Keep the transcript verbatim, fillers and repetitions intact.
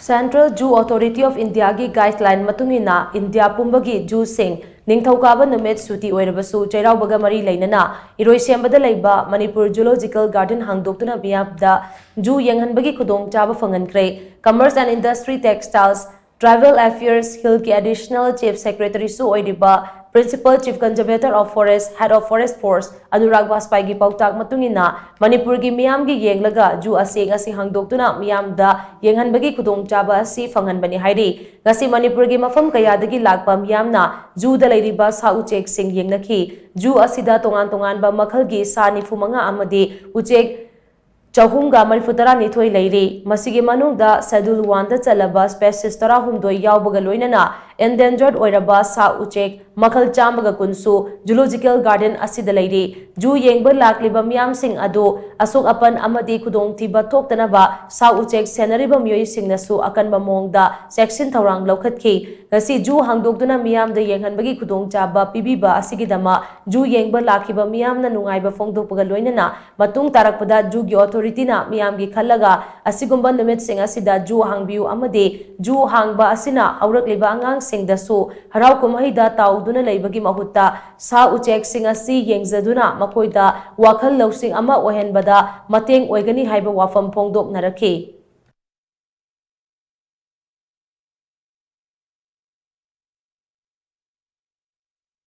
Central Zoo Authority of Indiaꯒꯤ guideline ꯃꯇꯨꯡ ꯏꯟꯅ India ꯄꯨꯝꯕꯒꯤ ꯖꯨꯁꯤꯡ ꯅꯤꯡꯊꯧꯀꯥꯕ ꯅꯨꯃꯤꯠ ꯁꯨꯇꯤ ꯑꯣꯏꯔꯕꯁꯨ ꯆꯩꯔꯥꯎꯕꯒ ꯃꯔꯤ ꯂꯩꯅꯅ ꯏꯔꯣꯏꯁꯦꯝꯕꯗ ꯂꯩꯕ ꯃꯅꯤꯄꯨꯔ ꯖꯨꯂꯣꯖꯤꯀꯦꯜ ꯒꯥꯔꯗꯦꯟ ꯍꯥꯡꯗꯣꯛꯇꯨꯅ ꯃꯤꯌꯥꯝꯗ ꯖꯨ ꯌꯦꯡꯍꯟꯕꯒꯤ ꯈꯨꯗꯣꯡꯆꯥꯕ ꯐꯪꯍꯟꯈ꯭ꯔꯦ꯫ Commerce and Industry, Textiles, Tribal Affairs, Hillꯒꯤ Additional Chief Secretaryꯁꯨ ꯑꯣꯏꯔꯤꯕ Principal Chief Conservator of Forest, Head of Forest Force, Anurag ꯕꯥꯖꯄꯥꯏꯒꯤ ꯄꯥꯎꯇꯥꯛ ꯃꯇꯨꯡ ꯏꯟꯅ ꯃꯅꯤꯄꯨꯔꯒꯤ ꯃꯤꯌꯥꯝꯒꯤ ꯌꯦꯡꯂꯒ ꯖꯨ ꯑꯁꯤ ꯉꯁꯤ ꯍꯥꯡꯗꯣꯛꯇꯨꯅ ꯃꯤꯌꯥꯝꯗ ꯌꯦꯡꯍꯟꯕꯒꯤ ꯈꯨꯗꯣꯡꯆꯥꯕ ꯑꯁꯤ ꯐꯪꯍꯟꯕꯅꯤ ꯍꯥꯏꯔꯤ꯫ ꯉꯁꯤ ꯃꯅꯤꯄꯨꯔꯒꯤ ꯃꯐꯝ ꯀꯌꯥꯗꯒꯤ ꯂꯥꯛꯄ ꯃꯤꯌꯥꯝꯅ ꯖꯨꯗ ꯂꯩꯔꯤꯕ ꯁꯥ ꯎꯆꯦꯛꯁꯤꯡ ꯌꯦꯡꯅꯈꯤ꯫ ꯖꯨ ꯑꯁꯤꯗ ꯇꯣꯉꯥꯟ ꯇꯣꯉꯥꯟꯕ ꯃꯈꯜꯒꯤ ꯁꯥ ꯅꯤꯐꯨ ꯃꯉꯥ ꯑꯃꯗꯤ ꯎꯆꯦꯛ ꯆꯍꯨꯝꯒ ꯃꯔꯤꯐꯨ ꯇꯔꯥꯅꯤꯊꯣꯏ ꯂꯩꯔꯤ꯫ ꯃꯁꯤꯒꯤ ꯃꯅꯨꯡꯗ Schedule Oneꯗ ꯆꯜꯂꯕ species ꯇꯔꯥꯍꯨꯝꯗꯣꯏ ꯌꯥꯎꯕꯒ ꯂꯣꯏꯅꯅ endangered ꯑꯣꯏꯔꯕ ꯁꯥ ꯎꯆꯦꯛ ꯃꯈꯜ ꯆꯥꯝꯃꯒ ꯀꯨꯟꯁꯨ ꯖꯨꯂꯣꯖꯤꯀꯦꯜ ꯒꯥꯔꯗꯦꯟ ꯑꯁꯤꯗ ꯂꯩꯔꯤ꯫ ꯖꯨ ꯌꯦꯡꯕ ꯂꯥꯛꯂꯤꯕ ꯃꯤꯌꯥꯝꯁꯤꯡ ꯑꯗꯨ ꯑꯁꯣꯛ ꯑꯄꯟ ꯑꯃꯗꯤ ꯈꯨꯗꯣꯡꯊꯤꯕ ꯊꯣꯛꯇꯅꯕ ꯁꯥ ꯎꯆꯦꯛ ꯁꯦꯟꯅꯔꯤꯕ ꯃꯤꯑꯣꯏꯁꯤꯡꯅꯁꯨ ꯑꯀꯟꯕ ꯃꯑꯣꯡꯗ ꯆꯦꯛꯁꯤꯟ ꯊꯧꯔꯥꯡ ꯂꯧꯈꯠꯈꯤ꯫ ꯉꯁꯤ ꯖꯨ ꯍꯥꯡꯗꯣꯛꯇꯨꯅ ꯃꯤꯌꯥꯝꯗ ꯌꯦꯡꯍꯟꯕꯒꯤ ꯈꯨꯗꯣꯡꯆꯥꯕ ꯄꯤꯕꯤꯕ ꯑꯁꯤꯒꯤꯗꯃꯛ ꯖꯨ ꯌꯦꯡꯕ ꯂꯥꯛꯈꯤꯕ ꯃꯤꯌꯥꯝꯅ ꯅꯨꯡꯉꯥꯏꯕ ꯐꯣꯡꯗꯣꯛꯄꯒ ꯂꯣꯏꯅꯅ ꯃꯇꯨꯡ ꯇꯥꯔꯛꯄꯗ ꯖꯨꯒꯤ ꯑꯣꯊꯣꯔꯤꯇꯤꯅ ꯃꯤꯌꯥꯝꯒꯤ ꯈꯜꯂꯒ ꯑꯁꯤꯒꯨꯝꯕ ꯅꯨꯃꯤꯠꯁꯤꯡ ꯑꯁꯤꯗ ꯖꯨ ꯍꯥꯡꯕꯤꯌꯨ ꯑꯃꯗꯤ ꯖꯨ ꯍꯥꯡꯕ ꯑꯁꯤꯅ ꯍꯧꯔꯛꯂꯤꯕ ꯑꯉꯥꯡꯁꯤꯡꯗꯁꯨ ꯍꯔꯥꯎ ꯀꯨꯝꯍꯩꯗ ꯇꯥꯎꯗꯨꯅ ꯂꯩꯕꯒꯤ ꯃꯍꯨꯠꯇ ꯁꯥ ꯎꯆꯦꯛꯁꯤꯡ ꯑꯁꯤ ꯌꯦꯡꯖꯗꯨꯅ ꯃꯈꯣꯏꯗ ꯋꯥꯈꯜ ꯂꯧꯁꯤꯡ ꯑꯃ ꯑꯣꯏꯍꯟꯕꯗ ꯃꯇꯦꯡ ꯑꯣꯏꯒꯅꯤ ꯍꯥꯏꯕ ꯋꯥꯐꯝ ꯐꯣꯡꯗꯣꯛꯅꯔꯛꯈꯤ꯫